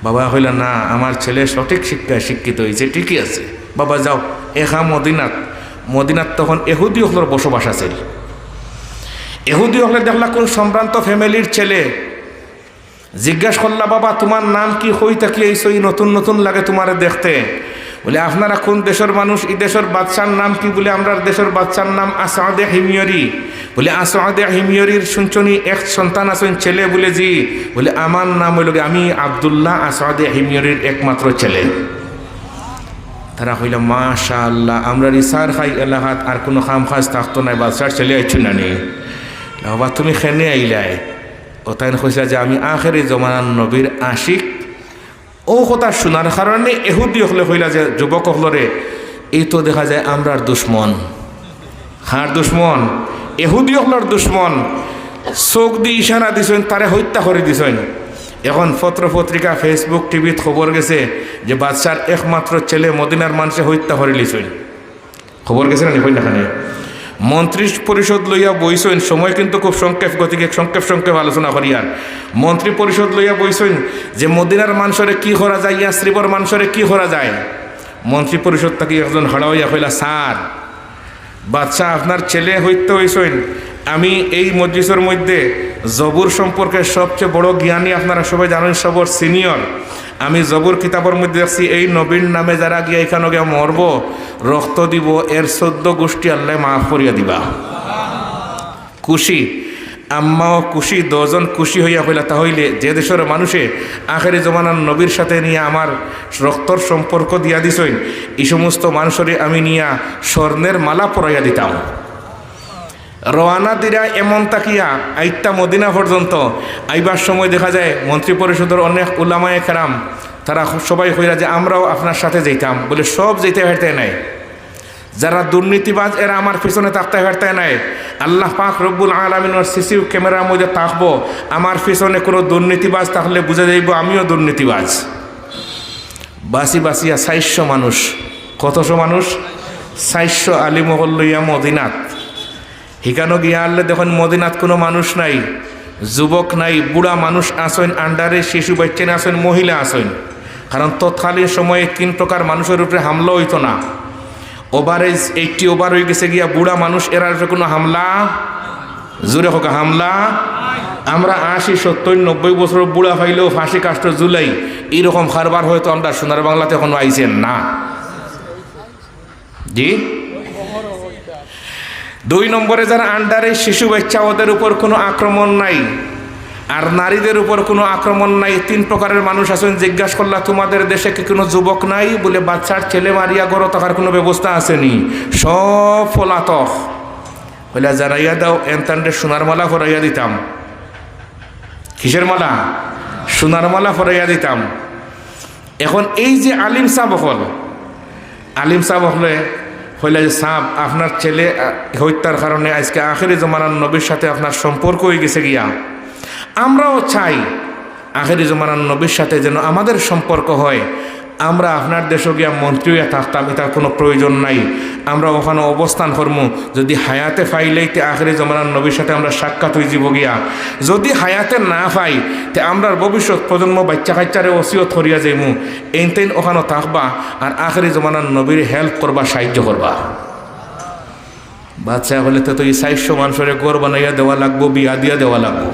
বাবা কইলা, "না, আমার ছেলে সঠিক শিক্ষায় শিক্ষিত অইছে, ঠিকই আছে। বাবা যাও, একা মদিনাত।" মদিনাত তখন এহুদি অকলর বসবাস আছিল। এহুদি অকলে দেখলা কুন সম্ভ্রান্ত ফ্যামিলির ছেলে, জিজ্ঞাস করলা, "বাবা, তুমার নাম কি? কই থাকি আইছো? ই নতুন নতুন লাগে তুমারে দেখতে।" বুলে, "আপনারা কুন দেশর মানুষ? ই দেশর বাদশার নাম কি?" বুলে, "আমরার দেশর বাদশার নাম আসাদে হিময়রি।" বুলে, "আসাদে হিময়রির শুনছনি এক সন্তান আছইন, ছেলে?" বুলে, "জি।" বুলে, "আমার নাম অইলো গি, আমি আব্দুল্লাহ আসাদে হিময়রির একমাত্র ছেলে।" তারা কইলা, "মাশাআল্লাহ, আমরার ই সারখাই এলাকাত আর কুনু কাম কাজ থাকতো নায়, বাদশার ছেলে আইছো না নি? বাবা, তুমি কেনে আইলায়?" অউ তাইন কইছলা যে, "আমি আখেরি জমানার নবীর আশিক।" অউ কথা শুনার কারণে এহুদি অকলে কইলা যে যুবক অকলরে, "এই তো দেখা যায় আমরার দুশমন।" কার দুশমন? এহুদি অকলর দুশমন। চউখ দি ইশারা দিছইন, তারে হত্যা করি দিছইন। এখন পত্র পত্রিকা, Facebook, টিভিত খবর গেছে যে বাদশার একমাত্র ছেলে মদিনার মানষে হত্যা করিলিছইন। খবর গেছে না নি? কইন না কেনে? মন্ত্রী পরিষদ লইয়া বইছইন, সময় কিন্তু খুব সংক্ষেপ, গতিকে সংক্ষেপ সংক্ষেপ আলোচনা করিয়ার। মন্ত্রী পরিষদ লইয়া বইছইন যে মদিনার মানষরে কি করা যায়, ইয়াসরিবর মানষরে কি করা যায়। মন্ত্রী পরিষদ থাকি একজন খাড়া অইয়া কইলা, "স্যার, বাদশাহ আপনার ছেলে হইতে হইছইন, আমি এই মজলিসর মধ্যে জবুর সম্পর্কে সবচেয়ে বড় জ্ঞানী, আপনারা সবাই জানেন, সবর সিনিয়র। আমি জবুর কিতাবর মধ্যে দেখছি, এই নবীর নামে যারা গিয়া এখানো গিয়া মরবো, রক্ত দিব, এর চৌদ্দ গোষ্ঠী আল্লায় মাফ করিয়া দিবা।" খুশি, আম্মাও খুশি, দুইজন খুশি হইয়া কইলা, "তাহলে যে দেশর মানুষে আখেরি জমানার নবীর সাথে নিয়া আমার রক্তর সম্পর্ক দিয়া দিছইন, এই সমস্ত মানুষরে আমি নিয়া স্বর্ণের মালা পরাইয়া দিতাম।" রওয়ানা দিরা এমন তাকিয়া আইতা মদিনা পর্যন্ত। আইবার সময় দেখা যায় মন্ত্রী পরিষদর অনেক উলামায়ে কেরাম, তারা সবাই কইরা যে, "আমরাও আপনার সাথে যাইতাম।" বলে, "সব যাইতে পারতে নাই, যারা দুর্নীতিবাজ এরা আমার পিছনে থাকতে পারতে নাই। আল্লাহ পাক রব্বুল আলামিনর সিসি ক্যামেরার মধ্যে থাকবো, আমার পিছনে কোনো দুর্নীতিবাজ থাকলে বুঝা যাইবো আমিও দুর্নীতিবাজ।" বাসি বাসিয়া চাইরশো মানুষ, কতশো মানুষ? চাইরশো আলিম অকল লইয়া মদিনাত। হিকানো গিয়া আনলে দেখইন মদিনাত কোনো মানুষ নাই, যুবক নাই, বুড়া মানুষ আছইন, আন্ডারে শিশু বাইচ্চাইন আছইন, মহিলা আছইন। কারণ তৎকালীন সময়ে তিন প্রকার মানুষর উপরে হামলা অইতো না। ওভার এজ, এইট্টি ওভার অইগেছে গিয়া, বুড়া মানুষ, এরার উপরে কোনো হামলা, জোরে কউক্কা, হামলা। আমরা আশি, সত্তইর, নব্বই বছরর বুড়া পাইলেও ফাঁসি কাষ্ঠ ঝুলাই, এইরকম কারবার হয়তো আমরা সোনার বাংলাতে এখনো আইছে না। জি। দুই নম্বরে যারা আন্ডারে শিশু বাইচ্চা, ওদের উপর কোনো আক্রমণ নাই, আর নারীদের উপর কোনো আক্রমণ নাই। তিন প্রকারের মানুষ আছইন। জিজ্ঞাসা করলা, "তোমাদের দেশে কি কোনো যুবক নাই?" বলে, "বাদশার ছেলে মারিয়া ঘরো থাকার কোনো ব্যবস্থা আছে নি, সব পলাতক।" কইলা, "জানাইয়া দাও, এনতানরে সোনার মালা পরাইয়া দিতাম।" কিসের মালা? সোনার মালা পরাইয়া দিতাম। এখন এই যে আলিম সাব অকল, আলিম সাব অকলে কইলা যে, "সাব, আপনার ছেলে, আহ, হত্যার কারণে আজকে আখেরি জমানার নবীর সাথে আপনার সম্পর্ক অইগেছে গিয়া। আমরাও চাই আখেরি জমানার নবীর সাথে যেন আমাদের সম্পর্ক হয়। আমরা আপনার দেশো গিয়া মন্ত্রী অইয়া থাকতাম, ইতার কোনো প্রয়োজন নাই। আমরা ওখানো অবস্থান করমু। যদি হায়াতে পাইলাই তে আখেরি জমানার নবীর সাথে আমরা সাক্ষাৎ অইযিবো গিয়া। যদি হায়াতে না পাই, তে আমরার ভবিষ্যৎ প্রজন্ম বাইচ্চা কাইচ্চারে ওসিয়ত করিয়া যাইমু, এইনতেইন ওখানো থাকবা, আর আখেরি জমানার নবীরে help করবা, সাহায্য করবা।" বাদশায় কইলা, "তে তো ই চাইরশো মানষরে ঘর বানাইয়া দেওয়া লাগবো, বিয়া দিয়া দেওয়া লাগবো।"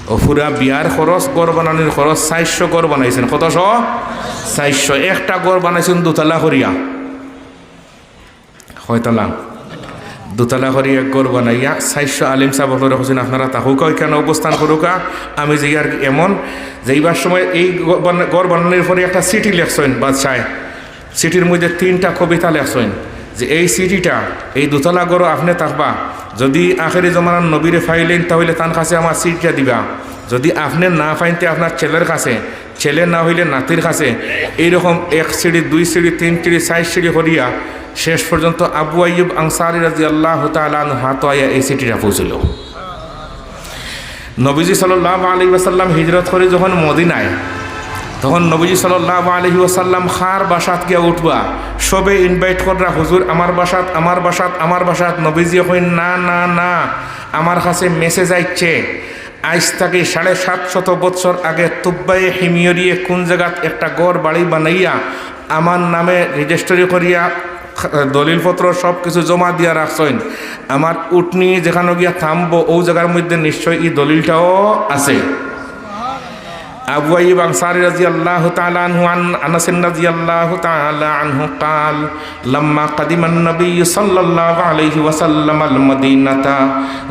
ও পুরা বিয়ার খরচ, ঘর বানানির খরচ, চাইরশো ঘর বানাইছইন। কতশো? চাইরশো। একটা ঘর বানাইছইন দুতলা করিয়া। কয়তলা? দুতলা করি এক ঘর বানাইয়া চাইরশো আলিম সাব অকলরে কইছইন, "আপনারা থাকউক্কা, ওইখানো অবস্থান করউক্কা।" আমি যাইয়ার এমন, যাইবার সময় এই ঘর বান-, ঘর বানানির পরে একটা চিঠি লেখছইন বাদশায়। চিঠির মধ্যে তিনটা কবিতা লেখছইন যে, "এই চিঠিটা, এই দুতলা ঘরো আপনে থাকবা, যদি আখেরি জমানার নবীরে পাইলেন, তাহলে তান কাছে আমার চিঠিটা দিবা, যদি আপনে না পাইন, তে আপনার ছেলের কাছে, ছেলে না হইলে নাতির কাছে।" এইরকম এক সিঁড়ি, দুই সিঁড়ি, তিন সিঁড়ি, চাইর সিঁড়ি করিয়া শেষ পর্যন্ত আবু আইয়ুব আনসারী রাদিয়াল্লাহু তাআলা আনহু হাতো আইয়া এই চিঠিটা পৌঁছইল। নবীজি সাল্লাল্লাহু আলাইহি ওয়াসাল্লাম হিজরত করি যখন মদিনায়, তখন নবীজি সাল্লাল্লাহু আলাইহি ওয়াসাল্লাম কার বাসাত গিয়া উঠবা, সবে invite কররা, "হুজুর, আমার বাসাত, আমার বাসাত, আমার বাসাত।" নবীজি কইন, "না, না, না, আমার কাছে message আইছে, আইজ থাকি সাড়ে সাতশত বৎসর আগে তুব্বায়ে হিময়রিয়ে কোন জাগাত একটা ঘর বাড়ি বানাইয়া আমার নামে registry করিয়া দলিলপত্র সব কিছু জমা দিয়া রাখছইন। আমার উটনি যেখানো গিয়া থামবো, অউ জাগার মধ্যে নিশ্চয় ই দলিলটাও আছে।" আবু আইয়ুব আনসারী রাদিয়াল্লাহু তাআলা আনহু, আন আনাস রাদিয়াল্লাহু তাআলা আনহু قال: لما قدم النبي صلى الله عليه وسلم المدينة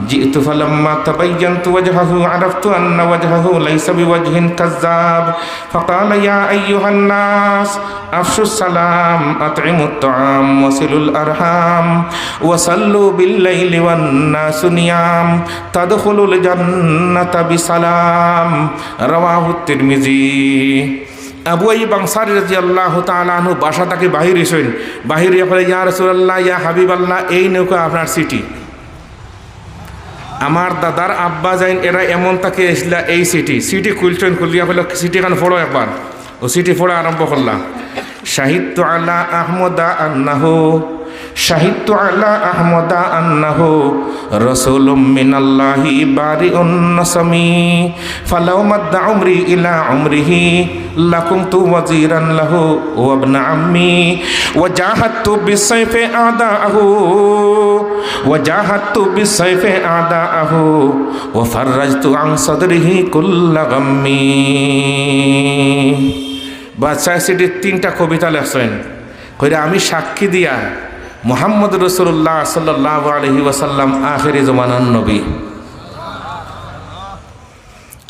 جئت فلما تبينت وجهه عرفت أن وجهه ليس بوجه كذاب، فقال: يا أيها الناس أفشوا السلام، أطعموا الطعام، وصلوا الأرحام، وصلوا بالليل والناس نيام، تدخلوا الجنة بسلام. رواه الترمذي. আবু আইয়ুব আনসারী রাদিয়াল্লাহু তাআলা আনহু বাসা থাকি বাহির অইছইন, বাহির অইয়া কইলা, "ইয়া রাসূলুল্লাহ, ইয়া হাবিবাল্লাহ, এই নেউক্কা আপনার চিঠি। আমার দাদার আব্বা যাইন, এরা এমন থাকি আইছলা এই চিঠি।" চিঠি খুলছইন, খুলিয়া কইলা, "চিঠিখান পড়ো একবার।" ও চিঠি পড়া আরম্ভ করলা। شهدت على أحمد أنه شهدت على أحمد أنه رسول من الله بارئ النسم، فلو مد عمري إلى عمره لكنت وزيرا له وابن عمي، وجاهدت بالسيف أعداءه وجاهدت بالسيف أعداءه وفرجت عن صدره كل غم. বাদশাহ সিটির তিনটা কবিতা লেখছইন, কইরা আমি সাক্ষী দিয়া মুহাম্মদ রাসূলুল্লাহ সাল্লাল্লাহু আলাইহি ওয়াসাল্লাম আখেরি জমানার নবী।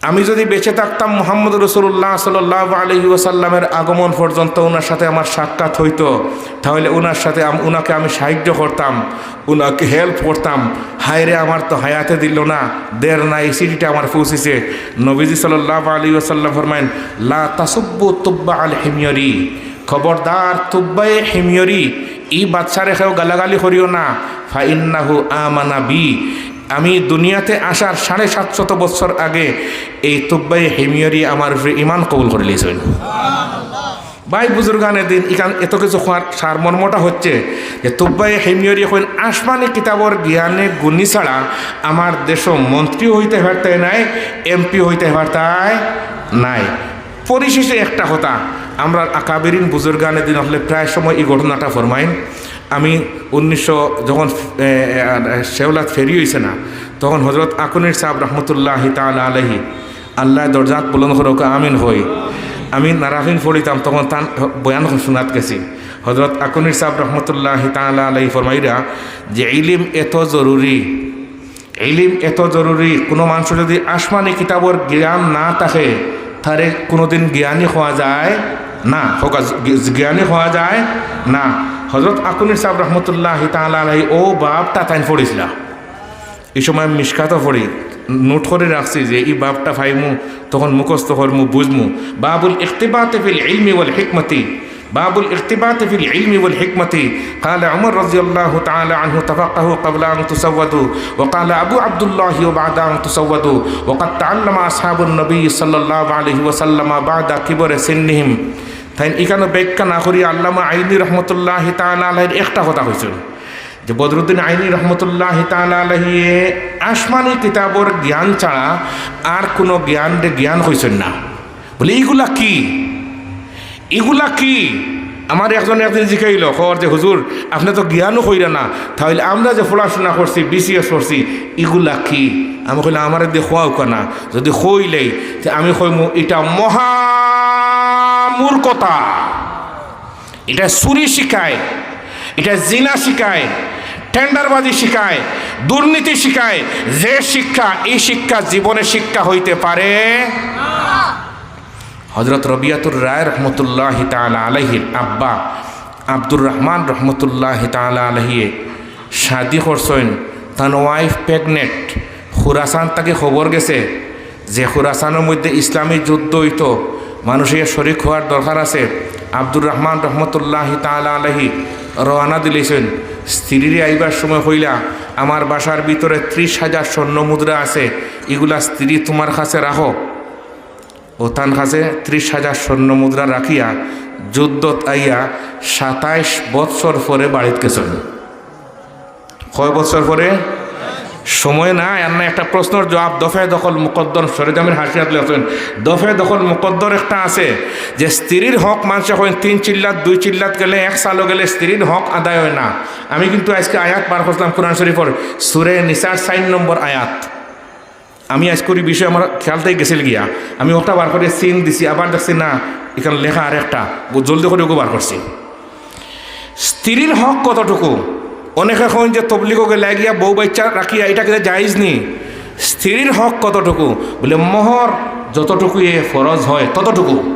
আমি যদি বেঁচে থাকতাম মুহাম্মদ রাসূলুল্লাহ সাল্লাল্লাহু আলাইহি ওয়াসাল্লামের আগমন পর্যন্ত, ওনার সাথে আমার সাক্ষাৎ হইতো, তাহলে ওনার সাথে আম-, ওনাকে আমি সাহায্য করতাম, ওনাকে হেল্প করতাম। হায় রে, আমার তো হায়াতে দিল না, দের নাই, এই চিঠিটা আমার পৌঁছিছে। নবীজি সাল্লাল্লাহু আলাইহি ওয়াসাল্লাম ফরমাইন, লা তাসুব্বু তুব্বা আল হিময়রি, খবরদার তুব্বায়ে হিময়রি, ই বাদশারে কেউ গালাগালি করিও না। ফাইন্নাহু আমানা বি, আমি দুনিয়াতে আসার সাড়ে সাতশত বছর আগে এই তুব্বায়ে হিময়রি আমার উপরে ঈমান কবুল করিলিছইন। ভাই বুজুর্গানে দিন, ইখান এত কিছু কওয়ার সারমর্মটা হচ্ছে যে তুব্বায়ে হিময়রি কইন আসমানি কিতাবর জ্ঞানে গুণী ছাড়া আমার দেশো মন্ত্রীও হইতে পারতায় নায়, এমপি হইতে পারতায় নায়। পরিশেষে একটা কথা, আমরার আকাবিরিন বুজুর্গানে দিন অকলে প্রায় সময় ই ঘটনাটা ফরমাইন। আমি উনিশশো যখন, এ, এ, আর, এ, শেওলাত ফেরি হইছে না, তখন হযরত আকুনির সাহেব রহমতুল্লাহি তাআলা আলাইহি, আল্লায় দরজাত বুলন্দ করউক্কা, আমিন কই। আমি নারাফিন পড়িতাম, তখন তান বয়ান শুনাত গেছি। হযরত আকুনির সাহেব রহমতুল্লাহি তাআলা আলাইহি ফরমাইরা যে ইলিম এত জরুরি, ইলিম এত জরুরি, কুনু মানষর যদি আসমানি কিতাবর জ্ঞান না থাকে, তারে কুনুদিন জ্ঞানী কওয়া যায় না, ফোকাস, জ্ঞ-, জ্ঞানী কওয়া যায় না। হযরত আকুনির সাহেব রহমতুল্লাহি তাআলা আলাইহি অউ বাবটা তাইন পড়ছিলা। ই সময় আমি মিশকাতও পড়ি, নোট করি রাখছি যে ই বাবটা পাইমু, তখন মুখস্থ করমু, বুঝমু। বাবুল ইকতিবাতি ফিল ইলমি ওয়াল হিকমতি। باب الاقتباس في العلم والحكمة. قال عمر رضي الله تعالى عنه: تفقهوا قبل أن تسودوا. وقال أبو عبد الله: وبعد أن تسودوا. وقد تعلم أصحاب النبي صلى الله عليه وسلم بعد كبر سنهم. তাইন ইখানো ব্যাখ্যা না করি আল্লামা আইনি রহমতুল্লাহি তাআলা আলাইহির একটা কথা কইছইন যে বদরুদ্দিন আইনি রহমতুল্লাহি তাআলা আলাইহি আসমানি কিতাবর জ্ঞান ছাড়া আর কুনু জ্ঞানরে জ্ঞান কইছইন না। বলে, "ইগুলা কি? ইগুলা কি?" আমারে একজনে একদিন জিকাইলো, কর যে, "হুজুর, আপনে তো জ্ঞানও কইরা না, তাইলে আমরা যে পড়াশুনা করছি, বিসিএস করছি, ইগুলা কি?" আমি কইলাম, "আমারে দিয়া কওয়াউক্কা না, যদি কইলেই, তে আমি কইমু, ইটা মহা মূর্খতা, ইটা চুরি শিখায়, ইটা জিনা শিখায়, টেন্ডারবাজি শিখায়, দুর্নীতি শিখায়, যে শিক্ষা, ই শিক্ষা জীবনে শিক্ষা হইতে পারে।" হযরত রবিয়াতুর রায় রহমতুল্লাহি তাআলা আলাইহির আব্বা আব্দুর রহমান রহমতুল্লাহি তাআলা আলাইহিয়ে শাদি করছইন, তান ওয়াইফ প্রেগনেন্ট। খুরাসান থাকি খবর গেছে যে খুরাসানর মধ্যে ইসলামী যুদ্ধ অইতো, মানুষ ইয়া শরিক হওয়ার দরকার আছে। আব্দুর রহমান রহমতুল্লাহি তাআলা আলাইহি রওয়ানা দিলাইছইন। স্ত্রীরে আইবার সময় কইলা, "আমার বাসার ভিতরে ত্রিশ হাজার স্বর্ণ মুদ্রা আছে, ইগুলা স্ত্রী তুমার কাছে রাখো।" অউ তান কাছে ত্রিশ হাজার স্বর্ণ মুদ্রা রাখিয়া যুদ্ধত আইয়া সাতাইশ বৎসর পরে বাড়িত গেছইন। কয় বৎসর পরে? সময় নাই, আর না একটা প্রশ্নর জবাব, দফে দখল মুকদ্দর, সরেজমিন হাসিয়াত লেখছইন, দফে দখল মুকদ্দর একটা আছে যে স্ত্রীর হক মানষে কইন তিন চিল্লাত, দুই চিল্লাত গেলে, এক সালও গেলে স্ত্রীর হক আদায় হয় না। আমি কিন্তু আইজকে আয়াত বার করছিলাম কোরআন শরীফর, সূরা নিসার চাইর নম্বর আয়াত। আমি আইজকুর ই বিষয়ে আমার খেয়াল থাকি গেছিল গিয়া, আমি ওটা বার করি সিন দিছি, আবার দেখছি না, ইখান লেখা আর একটা, জলদি করি ওগু বার করছি। স্ত্রীর হক কতটুকু? অনেকে কইন যে তবলিগো গেলে গিয়া বউ বাইচ্চা রাখিয়া, ইটা কিতা জায়েজ নি? স্ত্রীর হক কতটুকু? বলে, মোহর যতটুকু এ ফরজ হয় ততটুকু।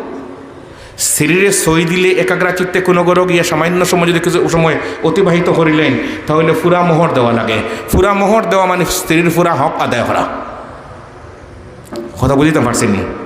স্ত্রীরে সই দিলে একাগ্রা চিত্তে কুনু ঘরো গিয়া সামান্য সময় যদি কিছু সময় অতিবাহিত করিলাইন, তাহলে পুরা মোহর দেওয়া লাগে। পুরা মোহর দেওয়া মানে স্ত্রীর পুরা হক আদায় করা। কথা বুঝিতে পারছি নি?